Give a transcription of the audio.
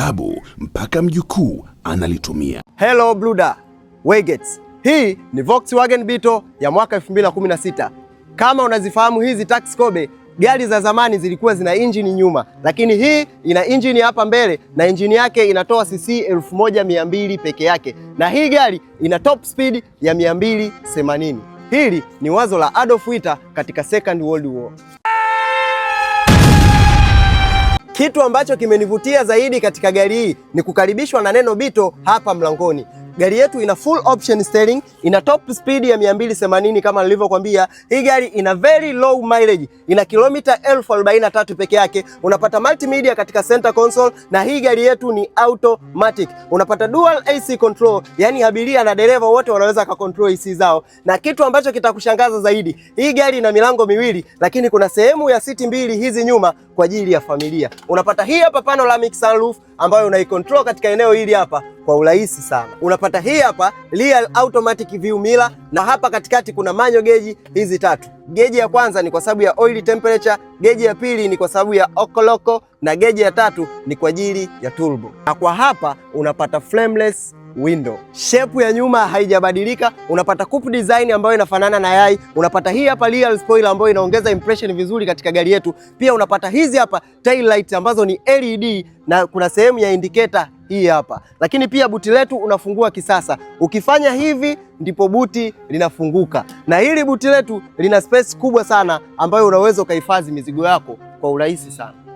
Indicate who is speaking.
Speaker 1: Babu mpaka mjukuu analitumia.
Speaker 2: Hello Bruder, Wegets. Hii ni Volkswagen Beetle ya mwaka 2016. Kama unazifahamu hizi taxi kobe, gari za zamani zilikuwa zina injini nyuma, lakini hii ina injini hapa mbele na injini yake inatoa cc 1200 peke yake, na hii gari ina top speed ya 280. Hili ni wazo la Adolf Hitler katika Second World War. Kitu ambacho kimenivutia zaidi katika gari hii ni kukaribishwa na neno Beetle hapa mlangoni. Gari yetu ina full option steering, ina top speed ya 280 kama nilivyokuambia. Hii gari ina very low mileage, ina kilomita 43,000 peke yake. Unapata multimedia katika center console na hii gari yetu ni automatic. Unapata dual AC control, yani abiria na dereva wote wanaweza control AC zao. Na kitu ambacho kitakushangaza zaidi, hii gari ina milango miwili, lakini kuna sehemu ya siti mbili hizi nyuma kwa ajili ya familia. Unapata hii hapa panoramic sunroof ambayo unaicontrol katika eneo hili hapa kwa urahisi sana. Unapata hii hapa rear automatic view mirror, na hapa katikati kuna manual gauge hizi tatu. Geji ya kwanza ni kwa sababu ya oil temperature, geji ya pili ni kwa sababu ya okoloko na geji ya tatu ni kwa ajili ya turbo. Na kwa hapa unapata frameless window. Shape ya nyuma haijabadilika, unapata coupe design ambayo inafanana na yai. Unapata hii hapa rear spoiler ambayo inaongeza impression vizuri katika gari yetu. Pia unapata hizi hapa tail light ambazo ni LED na kuna sehemu ya indicator hii hapa. Lakini pia buti letu unafungua kisasa. Ukifanya hivi ndipo buti linafunguka, na hili buti letu lina space kubwa sana ambayo unaweza ukahifadhi mizigo yako kwa urahisi sana.